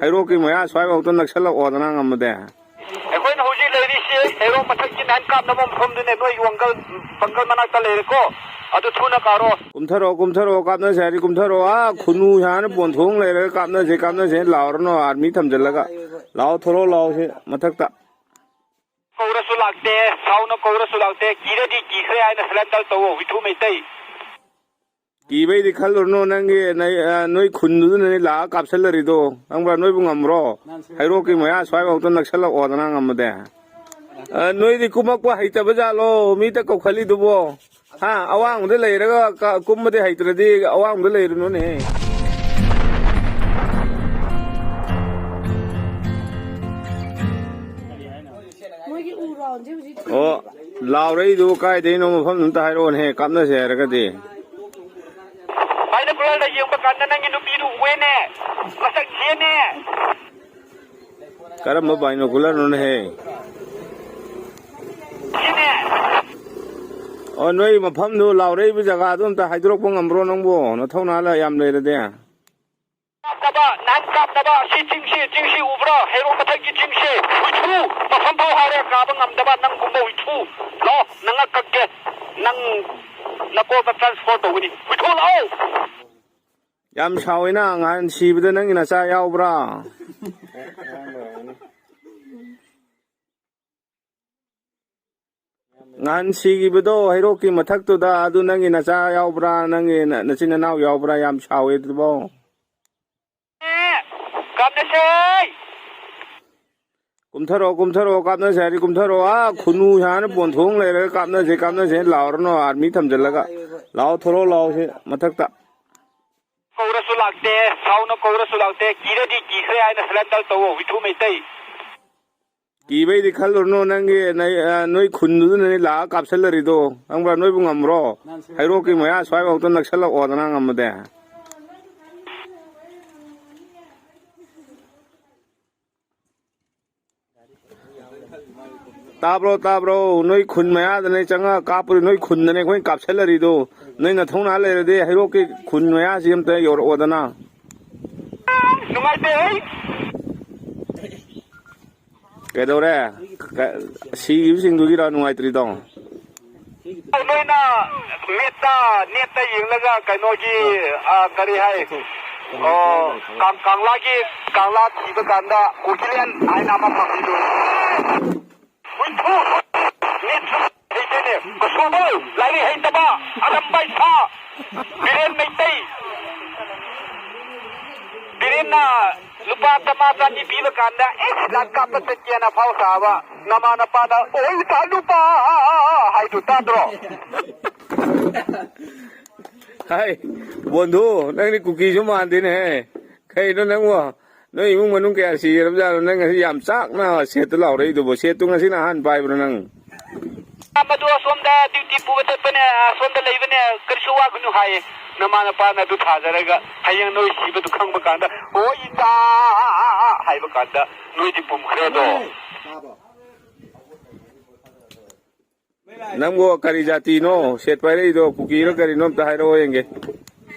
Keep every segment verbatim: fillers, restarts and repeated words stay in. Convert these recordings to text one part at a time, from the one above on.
ꯍꯩꯔꯣꯛꯀꯤ ꯃꯌꯥ ꯁ꯭ꯋꯥꯏꯐꯥꯎꯗ ꯅꯛꯁꯜꯂꯛꯑꯣꯗꯅ ꯉꯝꯃꯗꯤ꯫ ꯑꯩꯈꯣꯏꯅ ꯍꯧꯖꯤꯛ ꯂꯩꯔꯤꯁꯦ ꯍꯩꯔꯣꯛ ꯃꯊꯛꯀꯤ ꯅꯥꯏꯟ ꯀꯥꯞꯅꯕ ꯃꯐꯝꯗꯨꯅꯦ, ꯅꯣꯏ ꯋꯥꯡꯒꯜ, ꯕꯪꯒꯜ ꯃꯅꯥꯛꯇ ꯂꯩꯔꯦꯀꯣ꯫ ꯑꯗꯨ ꯊꯨꯅ ꯀꯥꯔꯣ꯫ ꯀꯨꯝꯊꯔꯛꯑꯣ, ꯀꯨꯝꯊꯔꯛꯑꯣ, ꯀꯥꯞꯅꯁꯦ ꯍꯥꯏꯗꯤ ꯀꯨꯝꯊꯔꯛꯑꯣ꯫ ꯑꯥ, ꯈꯨꯅꯨ ꯁꯥꯅ ꯄꯣꯟꯊꯣꯡ ꯂꯩꯔꯒ ꯀꯥꯞꯅꯁꯦ, ꯀꯥꯞꯅꯁꯦ ꯂꯥꯎꯔꯅꯣ, ꯑꯥꯔꯃꯤ ꯊꯝꯖꯤꯜꯂꯒ꯫ ꯂꯥꯎ, ꯊꯣꯛꯂꯛꯑꯣ, ꯂꯥꯎ ꯁꯤ ꯃꯊꯛꯇ꯫ ꯀꯧꯔꯁꯨ ꯂꯥꯛꯇꯦ, ꯁꯥꯎꯅ ꯀꯧꯔꯁꯨ ꯂꯥꯛꯇꯦ, ꯀꯤꯔꯗꯤ ꯀꯤꯈ꯭ꯔꯦ ꯍꯥꯏꯅ ꯁꯔꯦꯟꯗꯔ ꯇꯧꯋꯣ, ꯍꯨꯏꯊꯨ ꯃꯩꯇꯩ꯫ ꯀꯤꯕꯩꯗꯤ ꯈꯜꯂꯨꯔꯅꯨ, ꯅꯪꯒꯤ ꯅ-, ꯑ, ꯅꯣꯏ ꯈꯨꯟꯗꯨꯗꯅꯅꯦ ꯂꯥꯛꯑ ꯀꯥꯞꯁꯜꯂꯔꯤꯗꯣ, ꯈꯪꯕ꯭ꯔꯥ? ꯅꯣꯏꯕꯨ ꯉꯝꯕ꯭ꯔꯣ? ꯍꯩꯔꯣꯛꯀꯤ ꯃꯌꯥ ꯁ꯭ꯋꯥꯏꯐꯥꯎꯗ ꯅꯛꯁꯜꯂꯛꯑꯣꯗꯅ ꯉꯝꯃꯗꯤ꯫ ꯑ, ꯅꯣꯏꯗꯤ ꯀꯨꯝꯃꯛꯄ ꯍꯩꯇꯕ ꯖꯥꯠꯂꯣ? ꯃꯤꯇ ꯀꯧꯈꯠꯂꯤꯗꯨꯕꯣ? ꯍꯥ? ꯑꯋꯥꯡꯕꯗ ꯂꯩꯔꯒ ꯀ-, ꯀꯨꯝꯕꯗꯤ ꯍꯩꯇ꯭ꯔꯗꯤ ꯑꯋꯥꯡꯕꯗ ꯂꯩꯔꯨꯅꯨꯅꯦ꯫ ꯃꯣꯏꯒꯤ ꯎ ꯔꯥꯎꯟꯁꯦ ꯍꯧꯖꯤꯛ ꯑꯣ, ꯂꯥꯎꯔꯛꯏꯗꯨꯕꯨ ꯀꯥꯏꯗꯩꯅꯣ? ꯃꯐꯝꯗꯨ ꯑꯝꯇ ꯍꯥꯏꯔꯛꯑꯣꯅꯦ, ꯀꯥꯞꯅꯁꯦ ꯍꯥꯏꯔꯒꯗꯤ꯫ ꯕꯥꯏꯅꯣꯀꯨꯂꯔꯗ ꯌꯦꯡꯕ ꯀꯥꯟꯗ ꯅꯪꯒꯤ ꯅꯨꯄꯤꯗꯨ ꯎꯑꯦꯅꯦ, ꯃꯁꯛ ꯊꯤꯌꯦꯅꯦ꯫ ꯀꯔꯝꯕ ꯕꯥꯏꯅꯣꯀꯨꯂꯔꯅꯣꯅꯦꯍꯦ? ꯊꯤꯌꯦꯅꯦ꯫ ꯑꯣ, ꯅꯣꯏ ꯃꯐꯝꯗꯨ, ꯂꯥꯎꯔꯛꯏꯕ ꯖꯒꯥꯗꯨ ꯑꯝꯇ ꯍꯥꯏꯗꯣꯔꯛꯄ ꯉꯝꯕ꯭ꯔꯣ ꯅꯪꯕꯨ? ꯅꯊꯧꯅꯥ ꯂ-, ꯌꯥꯝ ꯂꯩꯔꯗꯤ꯫ ꯀꯥꯞꯅꯕ, ꯅꯍꯥꯟ ꯀꯥꯞꯅꯕ, ꯁꯤ ꯆꯤꯡꯁꯤ, ꯆꯤꯡꯁꯤ ꯎꯕ꯭ꯔꯣ? ꯍꯩꯔꯣꯛ ꯃꯊꯛꯀꯤ ꯆꯤꯡꯁꯤ, ꯍꯨꯏꯊꯨ, ꯃꯐꯝ ꯐꯥꯎ ꯍꯥꯏꯔꯦ, ꯀꯥꯕ ꯉꯝꯗꯕ, ꯅꯪꯒꯨꯝꯕ ꯍꯨꯏꯊꯨ꯫ ꯂꯥꯛꯑꯣ, ꯅꯪ ꯉꯛ ꯀꯛꯀꯦ, ꯅꯪ ꯅꯀꯣꯛꯇ ꯇ꯭ꯔꯥꯟꯁꯐꯔ ꯇꯧꯒꯅꯤ꯫ ꯍꯨꯏꯊꯨ, ꯂꯥꯛꯑꯣ꯫ ꯌꯥꯝ ꯁꯥꯎꯏꯅ, ꯉꯍꯥꯟ ꯁꯤꯕꯗ ꯅꯪꯒꯤ ꯅꯆꯥ ꯌꯥꯎꯕ꯭ꯔꯥ? ꯉꯍꯥꯟ ꯁꯤꯈꯤꯕꯗꯣ ꯍꯩꯔꯣꯛꯀꯤ ꯃꯊꯛꯇꯨꯗ, ꯑꯗꯨ ꯅꯪꯒꯤ ꯅꯆꯥ ꯌꯥꯎꯕ꯭ꯔꯥ, ꯅꯪꯒꯤ ꯅ-, ꯅꯆꯤꯟ ꯅꯅꯥꯎ ꯌꯥꯎꯕ꯭ꯔꯥ? ꯌꯥꯝ ꯁꯥꯎꯋꯦ ꯑꯗꯨꯕꯣ꯫ ꯀꯥꯞꯅꯁꯦ! ꯀꯨꯝꯊꯔꯛꯑꯣ, ꯀꯨꯝꯊꯔꯛꯑꯣ, ꯀꯥꯞꯅꯁꯦ ꯍꯥꯏꯗꯤ ꯀꯨꯝꯊꯔꯛꯑꯣ꯫ ꯑꯥ, ꯈꯨꯅꯨ ꯁꯥꯅ ꯄꯣꯟꯊꯣꯡ ꯂꯩꯔꯒ ꯀꯥꯞꯅꯁꯦ, ꯀꯥꯞꯅꯁꯦ ꯂꯥꯎꯔꯅꯣ, ꯑꯥꯔꯃꯤ ꯊꯝꯖꯤꯜꯂꯒ꯫ ꯂꯥꯎ, ꯊꯣꯛꯂꯛꯑꯣ, ꯂꯥꯎ ꯁꯤ ꯃꯊꯛꯇ꯫ ꯀꯧꯔꯁꯨ ꯂꯥꯛꯇꯦ, ꯁꯥꯎꯅ ꯀꯧꯔꯁꯨ ꯂꯥꯛꯇꯦ, ꯀꯤꯔꯗꯤ ꯀꯤꯈ꯭ꯔꯦ ꯍꯥꯏꯅ ꯁꯔꯦꯟꯗꯔ ꯇꯧꯋꯣ, ꯍꯨꯏꯊꯨ ꯃꯩꯇꯩ꯫ ꯀꯤꯕꯩꯗꯤ ꯈꯜꯂꯨꯔꯅꯨ, ꯅꯪꯒꯤ, ꯅ-, ꯑ, ꯅꯣꯏ ꯈꯨꯟꯗꯨꯗꯅꯅꯦ ꯂꯥꯛꯑ ꯀꯥꯞꯁꯜꯂꯔꯤꯗꯣ, ꯈꯪꯕ꯭ꯔꯥ? ꯅꯣꯏꯕꯨ ꯉꯝꯕ꯭ꯔꯣ? ꯍꯩꯔꯣꯛꯀꯤ ꯃꯌꯥ ꯁ꯭ꯋꯥꯏꯐꯥꯎꯗ ꯅꯛꯁꯜꯂꯛꯑꯣꯗꯅ ꯉꯝꯃꯗꯤ꯫ ꯇꯥꯕ꯭ꯔꯣ, ꯇꯥꯕ꯭ꯔꯣ? ꯅꯣꯏ ꯈꯨꯟ ꯃꯌꯥꯗꯅꯦ ꯆꯪꯉꯛꯑ ꯀꯥꯞꯄꯨꯔꯤ, ꯅꯣꯏ ꯈꯨꯟꯗꯅꯦ ꯑꯩꯈꯣꯏꯅ ꯀꯥꯞꯁꯜꯂꯔꯤꯗꯣ꯫ ꯅꯣꯏ ꯅꯊꯧꯅꯥ ꯂꯩꯔꯗꯤ ꯍꯩꯔꯣꯛꯀꯤ ꯈꯨꯟ ꯃꯌꯥꯁꯤ ꯑꯝꯇ ꯌꯧꯔꯛꯑꯣꯗꯅ꯫ ꯅꯨꯡꯉꯥꯏꯇꯦ, ꯍꯩ꯫ ꯀꯩꯗꯧꯔꯦ? ꯀ-, ꯁꯤꯈꯤꯕꯁꯤꯡꯗꯨꯒꯤꯔꯣ ꯅꯨꯡꯉꯥꯏꯇ꯭ꯔꯤꯗꯣ? ꯅꯣꯏꯅ ꯅꯦꯠꯇ, ꯅꯦꯠꯇ ꯌꯦꯡꯂꯒ ꯀꯩꯅꯣꯒꯤ, ꯑ, ꯀꯔꯤ ꯍꯥꯏ? ꯑꯣ, ꯀꯪ-, ꯀꯪꯂꯥꯒꯤ, ꯀꯪꯂꯥ ꯊꯤꯕ ꯀꯥꯟꯗ ꯀꯨꯀꯤꯂꯦꯟ ꯍꯥꯏꯅ ꯑꯃ ꯐꯪꯉꯤꯗꯨ꯫ ꯍꯨꯏꯊꯨ! ꯅꯦꯠꯁꯨ ꯍꯩꯇꯦꯅꯦ꯫ ꯀꯁꯨꯕꯧ ꯂꯥꯏꯔꯤꯛ ꯍꯩꯇꯕ ꯑꯔꯝꯕꯥꯏ ꯁꯥ ꯕꯤꯔꯦꯟ ꯃꯩꯇꯩ꯫ ꯕꯤꯔꯦꯟꯅ ꯂꯨꯄꯥ ꯆꯥꯝꯃꯉꯥ ꯆꯅꯤ ꯄꯤꯕ ꯀꯥꯟꯗ, "ꯑꯦ, ꯂꯥꯛ ꯀꯥꯞꯄ ꯆꯠꯀꯦꯅ" ꯐꯥꯎ ꯁꯥꯕ ꯅꯃꯥ ꯅꯄꯥꯗ "ꯑꯣꯏ ꯏꯆꯥ ꯅꯨꯄꯥ" ꯍꯥꯏꯗꯨ ꯇꯥꯗ꯭ꯔꯣ? ꯍꯥꯏ, ꯕꯣꯟꯙꯨ, ꯅꯪꯗꯤ ꯀꯨꯀꯤꯁꯨ ꯃꯥꯟꯗꯦꯅꯦꯍꯦ꯫ ꯀꯩꯅꯣ ꯅꯪꯕꯣ? ꯅꯣꯏ ꯏꯃꯨꯡ ꯃꯅꯨꯡ ꯀꯌꯥ ꯁꯤꯔꯕꯖꯥꯠꯅꯣ? ꯅꯪ ꯉꯁꯤ ꯌꯥꯝ ꯆꯥꯛꯅ ꯁꯦꯠꯇ ꯂꯥꯎꯔꯛꯏꯗꯨꯕꯣ? ꯁꯦꯠꯇꯨ ꯉꯁꯤꯅ ꯑꯍꯥꯟꯕ ꯄꯥꯏꯕ꯭ꯔꯣ ꯅꯪ? ꯃꯗꯨ ꯑꯁꯣꯝꯗ ꯗ꯭ꯌꯨꯇꯤ ꯄꯨꯕ ꯆꯠꯄꯅꯦ, ꯑꯁꯣꯝꯗ ꯂꯩꯕꯅꯦ, ꯀꯔꯤꯁꯨ ꯋꯥꯒꯅꯨ ꯍꯥꯏꯌꯦ꯫ ꯅꯃꯥ ꯅꯄꯥꯅ ꯑꯗꯨ ꯊꯥꯖꯔꯒ ꯍꯌꯦꯡ ꯅꯣꯏ ꯁꯤꯕꯗꯨ ꯈꯪꯕ ꯀꯥꯟꯗ, "ꯑꯣ ꯏꯇꯥ" ꯍꯥꯏꯕ ꯀꯥꯟꯗ ꯅꯣꯏꯗꯤ ꯄꯨꯝꯈ꯭ꯔꯦꯗꯣ꯫ ꯅꯪꯕꯨ ꯀꯔꯤ ꯖꯥꯇꯤꯅꯣ? ꯁꯦꯠ ꯄꯥꯏꯔꯛꯏꯗꯣ ꯀꯨꯀꯤꯔꯣ ꯀꯔꯤꯅꯣ ꯑꯝꯇ ꯍꯥꯏꯔꯛꯑꯣ ꯌꯦꯡꯒꯦ꯫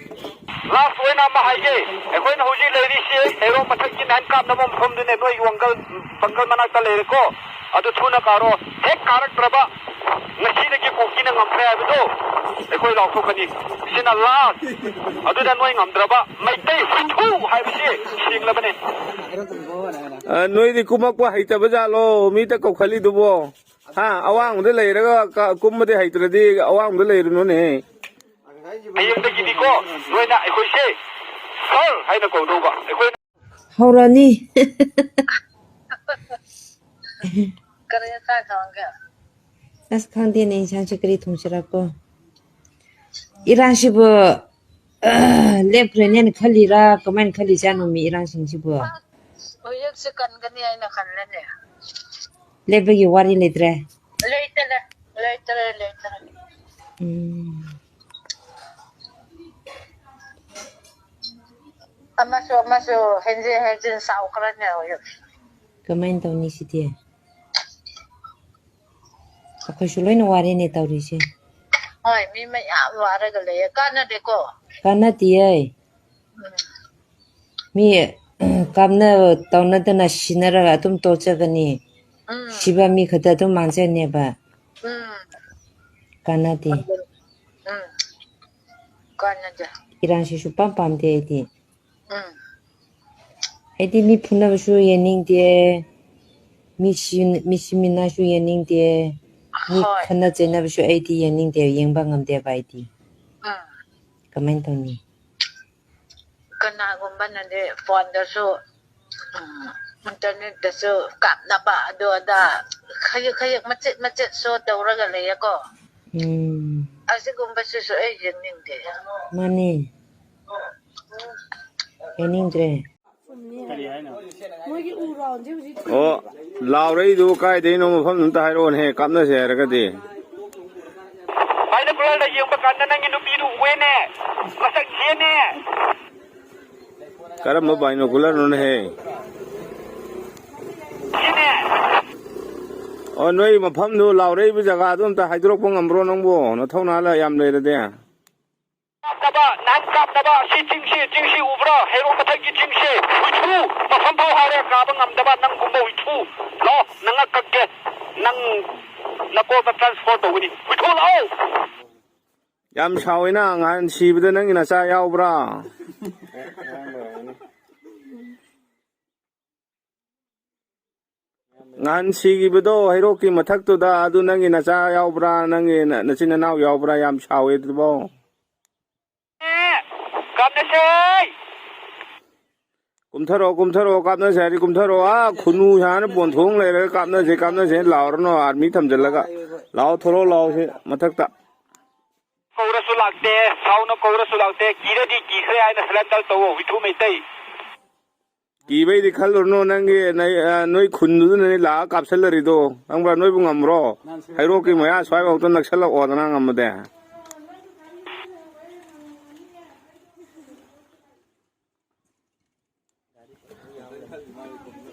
ꯂꯥꯁ ꯑꯣꯏꯅ ꯑꯃ ꯍꯥꯏꯒꯦ, ꯑꯩꯈꯣꯏꯅ ꯍꯧꯖꯤꯛ ꯂꯩꯔꯤꯁꯤ ꯍꯩꯔꯣꯛ ꯃꯊꯛꯀꯤ ꯅꯍꯥꯟ ꯀꯥꯞꯅꯕ ꯃꯐꯝꯗꯨꯅꯦ, ꯅꯣꯏꯒꯤ ꯋꯥꯡꯒꯜ, ꯄꯪꯒꯜ ꯃꯅꯥꯛꯇ ꯂꯩꯔꯦꯀꯣ꯫ ꯑꯗꯨ ꯊꯨꯅ ꯀꯥꯔꯣ꯫ ꯍꯦꯛ ꯀꯥꯔꯛꯇ꯭ꯔꯕ, ꯉꯁꯤꯗꯒꯤ ꯀꯨꯀꯤꯅ ꯉꯝꯈ꯭ꯔꯦ ꯍꯥꯏꯕꯗꯣ ꯑꯩꯈꯣꯏ ꯂꯥꯎꯊꯣꯛꯀꯅꯤ꯫ ꯁꯤꯅ ꯂꯥꯁ꯫ ꯑꯗꯨꯗ ꯅꯣꯏ ꯉꯝꯗ꯭ꯔꯕ, ꯃꯩꯇꯩ ꯍꯨꯏꯊꯨ ꯍꯥꯏꯕꯁꯤ ꯁꯦꯡꯂꯕꯅꯦ꯫ ꯑ, ꯅꯣꯏꯗꯤ ꯀꯨꯝꯃꯛꯄ ꯍꯩꯇꯕ ꯖꯥꯠꯂꯣ? ꯃꯤꯇ ꯀꯧꯈꯠꯂꯤꯗꯨꯕꯣ? ꯍꯥ? ꯑꯋꯥꯡꯕꯗ ꯂꯩꯔꯒ ꯀ-, ꯀꯨꯝꯕꯗꯤ ꯍꯩꯇ꯭ꯔꯗꯤ ꯑꯋꯥꯡꯕꯗ ꯂꯩꯔꯨꯅꯨꯅꯦ꯫ ꯍꯌꯦꯡꯗꯒꯤꯗꯤꯀꯣ, ꯅꯣꯏꯅ ꯑꯩꯈꯣꯏꯁꯦ ꯁꯔ ꯍꯥꯏꯅ ꯀꯧꯗꯧꯕ꯫ ꯑꯩꯈꯣꯏꯅ ꯍꯧꯔꯅꯤ꯫ ꯀꯔꯤ ꯌꯦꯟꯁꯥꯡ ꯊꯣꯡꯒꯦ? ꯑꯁ, ꯈꯪꯗꯦꯅꯦ, ꯏꯟꯁꯥꯡꯁꯦ ꯀꯔꯤ ꯊꯣꯡꯁꯤꯔꯀꯣ꯫ ꯏꯔꯥꯡꯁꯤꯕꯨ, ꯑ, ꯂꯦꯞꯈ꯭ꯔꯅꯦꯅ ꯈꯜꯂꯤꯔꯥ, ꯀꯃꯥꯏꯅ ꯈꯜꯂꯤꯖꯥꯠꯅꯣ ꯃꯤ ꯏꯔꯥꯡꯁꯤꯡꯁꯤꯕꯨ? ꯍꯧꯖꯤꯛꯁꯦ ꯀꯟꯒꯅꯤ ꯍꯥꯏꯅ ꯈꯜꯂꯦꯅꯦ꯫ ꯂꯦꯞꯄꯒꯤ ꯋꯥꯔꯤ ꯂꯩꯇ꯭ꯔꯦ? ꯂꯩꯇꯔꯦ, ꯂꯩꯇꯔꯦ, ꯂꯩꯇꯔꯦ꯫ ꯎꯝ꯫ ꯑꯃꯁꯨ, ꯑꯃꯁꯨ ꯍꯦꯟꯖꯤꯟ ꯍꯦꯟꯖꯤꯟ ꯆꯥꯎꯈ꯭ꯔꯅꯦ ꯍꯧꯖꯤꯛ꯫ ꯀꯃꯥꯏꯅ ꯇꯧꯅꯤ ꯁꯤꯗꯤ? ꯑꯩꯈꯣꯏꯁꯨ ꯂꯣꯏꯅ ꯋꯥꯔꯦꯅꯦ ꯇꯧꯔꯤꯁꯦ꯫ ꯍꯣꯏ, ꯃꯤ ꯃꯌꯥꯝ ꯋꯥꯔꯒ ꯂꯩꯌꯦ꯫ ꯀꯥꯟꯅꯗꯦꯀꯣ? ꯀꯥꯟꯅꯗꯤꯌꯦ꯫ ꯎꯝ꯫ ꯃꯤ ꯀꯥꯞꯅ ꯇꯧꯅꯗꯅ ꯁꯤꯟꯅꯔꯒ ꯑꯗꯨꯝ ꯇꯣꯛꯆꯒꯅꯤ꯫ ꯎꯝ꯫ ꯁꯤꯕ ꯃꯤ ꯈꯛꯇ ꯑꯗꯨꯝ ꯃꯥꯡꯖꯅꯦꯕ꯫ ꯎꯝ꯫ ꯀꯥꯟꯅꯗꯦ꯫ ꯎꯝ꯫ ꯀꯥꯟꯅꯗꯦ꯫ ꯏꯔꯥꯡꯁꯤ ꯁꯨꯛꯄꯥꯝ ꯄꯥꯝꯗꯦ ꯑꯩꯗꯤ꯫ ꯎꯝ꯫ ꯑꯩꯗꯤ ꯃꯤ ꯐꯨꯅꯕꯁꯨ ꯌꯦꯡꯅꯤꯡꯗꯦ꯫ ꯃꯤ ꯁꯤ-, ꯃꯤ ꯁꯤꯃꯤꯟꯅꯁꯨ ꯌꯦꯡꯅꯤꯡꯗꯦ꯫ ꯃꯤ ꯍꯣꯏ꯫ ꯈꯠꯅ ꯆꯩꯅꯕꯁꯨ ꯑꯩꯗꯤ ꯌꯦꯡꯅꯤꯡꯗꯦ, ꯌꯦꯡꯕ ꯉꯝꯗꯦꯕ ꯑꯩꯗꯤ꯫ ꯎꯝ꯫ ꯀꯃꯥꯏꯅ ꯇꯧꯅꯤ? ꯀꯅꯥꯒꯨꯝꯕꯅꯗꯤ ꯐꯣꯟꯗꯁꯨ, ꯎꯝ, ꯏꯟꯇꯔꯅꯦꯠꯇꯁꯨ ꯀꯥꯞꯅꯕ ꯑꯗꯨ ꯑꯗꯥ ꯈꯖꯤꯛ ꯈꯖꯤꯛ ꯃꯆꯦꯠ ꯃꯆꯦꯠ ꯁꯣ ꯇꯧꯔꯒ ꯂꯩꯌꯦꯀꯣ꯫ ꯎꯝ꯫ ꯑꯁꯤꯒꯨꯝꯕꯁꯤꯁꯨ ꯑꯩ ꯌꯦꯡꯅꯤꯡꯗꯦ꯫ ꯃꯥꯅꯤ꯫ ꯌꯦꯡꯅꯤꯡꯗ꯭ꯔꯦ꯫ ꯃꯣꯏꯒꯤ ꯎ ꯔꯥꯎꯟꯁꯦ ꯍꯧꯖꯤꯛ ꯑꯣ, ꯂꯥꯎꯔꯛꯏꯗꯨ ꯀꯥꯏꯗꯩꯅꯣ? ꯃꯐꯝꯗꯨ ꯑꯝꯇ ꯍꯥꯏꯔꯛꯑꯣꯅꯦꯍꯦ, ꯀꯥꯞꯅꯁꯦ ꯍꯥꯏꯔꯒꯗꯤ꯫ ꯕꯥꯏꯅꯣꯀꯨꯂꯔꯗ ꯌꯦꯡꯕ ꯀꯥꯟꯗ ꯅꯪꯒꯤ ꯅꯨꯄꯤꯗꯨ ꯎꯑꯦꯅꯦ, ꯃꯁꯛ ꯊꯤꯌꯦꯅꯦ꯫ ꯀꯔꯝꯕ ꯕꯥꯏꯅꯣꯀꯨꯂꯔꯅꯣꯅꯦꯍꯦ? ꯊꯤꯌꯦꯅꯦ꯫ ꯑꯣ, ꯅꯣꯏ ꯃꯐꯝꯗꯨ, ꯂꯥꯎꯔꯛꯏꯕ ꯖꯒꯥꯗꯨ ꯑꯝꯇ ꯍꯥꯏꯗꯣꯔꯛꯄ ꯉꯝꯕ꯭ꯔꯣ ꯅꯪꯕꯣ? ꯅꯊꯧꯅꯥ ꯌꯥꯝ ꯂꯩꯔꯗꯤ꯫ ꯀꯥꯞꯅꯕ, ꯅꯍꯥꯟ ꯀꯥꯞꯅꯕ ꯑꯁꯤ ꯆꯤꯡꯁꯤ, ꯆꯤꯡꯁꯤ ꯎꯕ꯭ꯔꯥ? ꯍꯩꯔꯣꯛ ꯃꯊꯛꯀꯤ ꯆꯤꯡꯁꯤ꯫ ꯍꯨꯏꯊꯨ! ꯃꯐꯝ ꯐꯥꯎ ꯍꯥꯏꯔꯦ ꯀꯥꯕ ꯉꯝꯗꯕ ꯅꯪꯒꯨꯝꯕ ꯍꯨꯏꯊꯨ! ꯂꯥꯛꯑꯣ, ꯅꯪ ꯉꯛ ꯀꯛꯀꯦ꯫ ꯅꯪ ꯅꯀꯣꯛꯇ transfer ꯇꯧꯒꯅꯤ꯫ ꯍꯨꯏꯊꯨ, ꯂꯥꯛꯑꯣ! ꯌꯥꯝ ꯁꯥꯎꯋꯤꯅ, ꯉꯍꯥꯟ ꯁꯤꯕꯗ ꯅꯪꯒꯤ ꯅꯆꯥ ꯌꯥꯎꯕ꯭ꯔꯥ? ꯉꯍꯥꯟ ꯁꯤꯈꯤꯕꯗꯣ ꯍꯩꯔꯣꯛꯀꯤ ꯃꯊꯛꯇꯨꯗ, ꯑꯗꯨ ꯅꯪꯒꯤ ꯅꯆꯥ ꯌꯥꯎꯕ꯭ꯔꯥ? ꯅꯪꯒꯤ ꯅ-, ꯅꯆꯤꯟ ꯅꯅꯥꯎ ꯌꯥꯎꯕ꯭ꯔꯥ? ꯌꯥꯝ ꯁꯥꯎꯋꯦ ꯑꯗꯨꯕꯣ꯫ ꯀꯥꯞꯅꯁꯦ! ꯀꯨꯝꯊꯔꯛꯑꯣ, ꯀꯨꯝꯊꯔꯛꯑꯣ, ꯀꯥꯞꯅꯁꯦ ꯍꯥꯏꯗꯤ ꯀꯨꯝꯊꯔꯛꯑꯣ꯫ ꯑꯥ, ꯈꯨꯅꯨ ꯁꯥꯅ ꯄꯣꯟꯊꯣꯡ ꯂꯩꯔꯒ "ꯀꯥꯞꯅꯁꯦ, ꯀꯥꯞꯅꯁꯦ" ꯂꯥꯎꯔꯅꯨ, army ꯊꯝꯖꯤꯜꯂꯒ꯫ ꯂꯥꯛꯑꯣ, ꯊꯣꯛꯂꯛꯑꯣ, ꯂꯥꯛꯑꯣ ꯁꯤ ꯃꯊꯛꯇ꯫ ꯀꯧꯔꯁꯨ ꯂꯥꯛꯇꯦ, ꯁꯥꯎꯅ ꯀꯧꯔꯁꯨ ꯂꯥꯛꯇꯦ, ꯀꯤꯔꯗꯤ ꯀꯤꯈ꯭ꯔꯦ ꯍꯥꯏꯅ surrender ꯇꯧꯋꯣ, ꯍꯨꯏꯊꯨ ꯃꯩꯇꯩ꯫ ꯀꯤꯕꯩꯗꯤ ꯈꯜꯂꯨꯔꯅꯨ, ꯅꯪꯒꯤ, ꯅ-, ꯑ, ꯅꯣꯏ ꯈꯨꯟꯗꯨꯗꯅꯅꯦ ꯂꯥꯛꯑ ꯀꯥꯞꯁꯜꯂꯔꯤꯗꯣ꯫ ꯈꯪꯕ꯭ꯔꯥ? ꯅꯣꯏꯕꯨ ꯉꯝꯕ꯭ꯔꯣ? ꯍꯩꯔꯣꯛꯀꯤ ꯃꯌꯥ ꯁ꯭ꯋꯥꯏꯐꯥꯎꯇ ꯅꯛꯁꯜꯂꯛꯑꯣꯗꯅ ꯉꯝꯃꯗꯤ꯫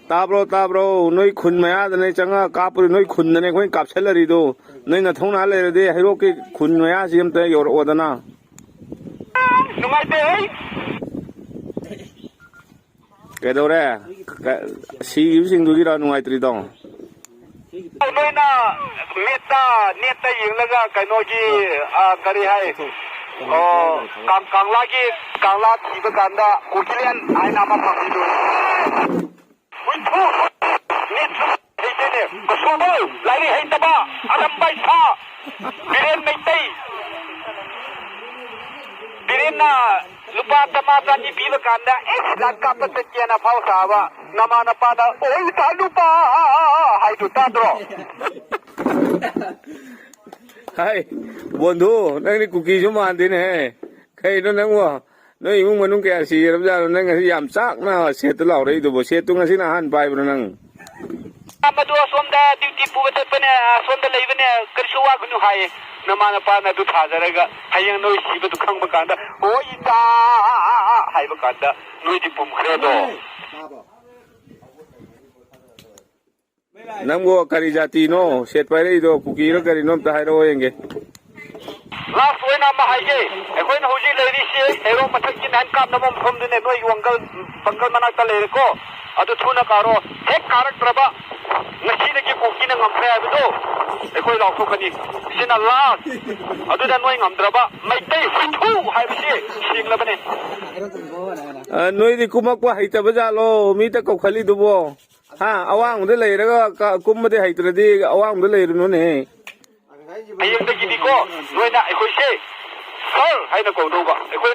ꯇꯥꯕ꯭ꯔꯣ, ꯇꯥꯕ꯭ꯔꯣ? ꯅꯣꯏ ꯈꯨꯟ ꯃꯌꯥꯗꯅꯦ ꯆꯪꯉꯛꯑ ꯀꯥꯞꯄꯗꯤ ꯅꯣꯏ ꯈꯨꯟꯗꯅꯦ ꯑꯩꯈꯣꯏꯅ ꯀꯥꯞꯁꯜꯂꯔꯤꯗꯣ꯫ ꯅꯣꯏ ꯅꯊꯧꯅꯥ ꯂꯩꯔꯗꯤ ꯍꯩꯔꯣꯛꯀꯤ ꯈꯨꯟ ꯃꯌꯥꯁꯤ ꯑꯝꯇ ꯌꯧꯔꯛꯑꯣꯗꯅ꯫ ꯅꯨꯡꯉꯥꯏꯇꯦ ꯑꯩ꯫ ꯀꯩꯗꯧꯔꯦ? ꯀ-, ꯁꯤꯈꯤꯕꯁꯤꯡꯗꯨꯒꯤꯔꯣ ꯅꯨꯡꯉꯥꯏꯇ꯭ꯔꯤꯗꯣ? ꯅꯣꯏꯅ ꯃꯦꯠꯇ, ꯅꯦꯠꯇ ꯌꯦꯡꯂꯒ ꯀꯩꯅꯣꯒꯤ, ꯑ, ꯀꯔꯤ ꯍꯥꯏ? ꯑꯣ, ꯀꯪ-, ꯀꯪꯂꯥꯒꯤ, ꯀꯪꯂꯥ ꯊꯤꯕ ꯀꯥꯟꯗ ꯀꯨꯀꯤꯂꯦꯟ ꯍꯥꯏꯅ ꯑꯃ ꯐꯪꯉꯤꯗꯨ꯫ ꯍꯨꯏꯊꯨ! ꯅꯦꯠꯁꯨ ꯍꯩꯇꯦꯅꯦ꯫ ꯀꯁꯨꯕꯧ ꯂꯥꯏꯔꯤꯛ ꯍꯩꯇꯕ, ꯑꯔꯝꯕꯥꯏ ꯁꯥ, ꯕꯤꯔꯦꯟ ꯃꯩꯇꯩ꯫ ꯕꯤꯔꯦꯟꯅ ꯂꯨꯄꯥ ꯆꯥꯝꯃꯉꯥ ꯆꯅꯤ ꯄꯤꯕ ꯀꯥꯟꯗ, "ꯑꯦ, ꯍꯤꯗꯥꯛ ꯀꯥꯞꯄ ꯆꯠꯀꯦꯅ" ꯐꯥꯎ ꯁꯥꯕ, ꯅꯃꯥ ꯅꯄꯥꯗ, "ꯑꯣꯏ ꯏꯆꯥ ꯅꯨꯄꯥ" ꯍꯥꯏꯗꯨ ꯇꯥꯗ꯭ꯔꯣ? ꯍꯥꯏ, ꯕꯣꯟꯙꯨ, ꯅꯪꯗꯤ ꯀꯨꯀꯤꯁꯨ ꯃꯥꯟꯗꯦꯅꯦꯍꯦ꯫ ꯀꯩꯅꯣ ꯅꯪꯕꯣ? ꯅꯣꯏ ꯏꯃꯨꯡ ꯃꯅꯨꯡ ꯀꯌꯥ ꯁꯤꯔꯕꯖꯥꯠꯅꯣ? ꯅꯪ ꯉꯁꯤ ꯌꯥꯝ ꯆꯥꯛꯅ ꯁꯦꯠꯇ ꯂꯥꯎꯔꯛꯏꯗꯨꯕꯣ? ꯁꯦꯠꯇꯨ ꯉꯁꯤꯅ ꯑꯍꯥꯟꯕ ꯄꯥꯏꯕ꯭ꯔꯣ ꯅꯪ? ꯃꯗꯨ ꯑꯁꯣꯝꯗ ꯗ꯭ꯌꯨꯇꯤ ꯄꯨꯕ ꯆꯠꯄꯅꯦ, ꯑꯁꯣꯝꯗ ꯂꯩꯕꯅꯦ, ꯀꯔꯤꯁꯨ ꯋꯥꯒꯅꯨ ꯍꯥꯏꯌꯦ꯫ ꯅꯃꯥ ꯅꯄꯥꯅ ꯑꯗꯨ ꯊꯥꯖꯔꯒ ꯍꯌꯦꯡ ꯅꯣꯏ ꯁꯤꯕꯗꯨ ꯈꯪꯕ ꯀꯥꯟꯗ, "ꯍꯣꯏ ꯏꯇꯥ" ꯍꯥꯏꯕ ꯀꯥꯟꯗ ꯅꯣꯏꯗꯤ ꯄꯨꯝꯈ꯭ꯔꯦꯗꯣ꯫ ꯅꯪꯕꯨ ꯀꯔꯤ ꯖꯥꯇꯤꯅꯣ? ꯁꯦꯠ ꯄꯥꯏꯔꯛꯏꯗꯣ ꯀꯨꯀꯤꯔꯣ ꯀꯔꯤꯅꯣ? ꯑꯝꯇ ꯍꯥꯏꯔꯛꯑꯣ ꯌꯦꯡꯒꯦ꯫ ꯂꯥꯁ ꯑꯣꯏꯅ ꯑꯃ ꯍꯥꯏꯒꯦ, ꯑꯩꯈꯣꯏꯅ ꯍꯧꯖꯤꯛ ꯂꯩꯔꯤꯁꯦ ꯍꯦꯔꯣ ꯃꯊꯛꯀꯤ ꯅꯥꯏꯟ ꯀꯥꯞꯅꯕ ꯃꯐꯝꯗꯨꯅꯦ, ꯅꯣꯏ ꯋꯥꯡꯒꯜ, ꯄꯪꯒꯜ ꯃꯅꯥꯛꯇ ꯂꯩꯔꯦꯀꯣ꯫ ꯑꯗꯨ ꯊꯨꯅ ꯀꯥꯔꯣ꯫ ꯍꯦꯛ ꯀꯥꯔꯛꯇ꯭ꯔꯕ, ꯉꯁꯤꯗꯒꯤ ꯀꯨꯀꯤꯅ ꯉꯝꯈ꯭ꯔꯦ ꯍꯥꯏꯕꯗꯣ ꯑꯩꯈꯣꯏ ꯂꯥꯎꯊꯣꯛꯀꯅꯤ꯫ ꯁꯤꯅ ꯂꯥꯁ꯫ ꯑꯗꯨꯗ ꯅꯣꯏ ꯉꯝꯗ꯭ꯔꯕ, ꯃꯩꯇꯩ ꯍꯨꯏꯊꯨ ꯍꯥꯏꯕꯁꯤ ꯁꯦꯡꯂꯕꯅꯦ꯫ ꯑ, ꯅꯣꯏꯗꯤ ꯀꯨꯝꯃꯛꯄ ꯍꯩꯇꯕ ꯖꯥꯠꯂꯣ? ꯃꯤꯇ ꯀꯧꯈꯠꯂꯤꯗꯨꯕꯣ? ꯍꯥ? ꯑꯋꯥꯡꯕꯗ ꯂꯩꯔꯒ ꯀ-, ꯀꯨꯝꯕꯗꯤ ꯍꯩꯇ꯭ꯔꯗꯤ ꯑꯋꯥꯡꯕꯗ ꯂꯩꯔꯨꯅꯨꯅꯦ꯫ ꯍꯌꯦꯡꯗꯒꯤꯗꯤꯀꯣ, ꯅꯣꯏꯅ ꯑꯩꯈꯣꯏꯁꯦ ꯁꯥꯔ ꯍꯥꯏꯅ ꯀꯧꯗꯧꯕ꯫ ꯑꯩꯈꯣꯏ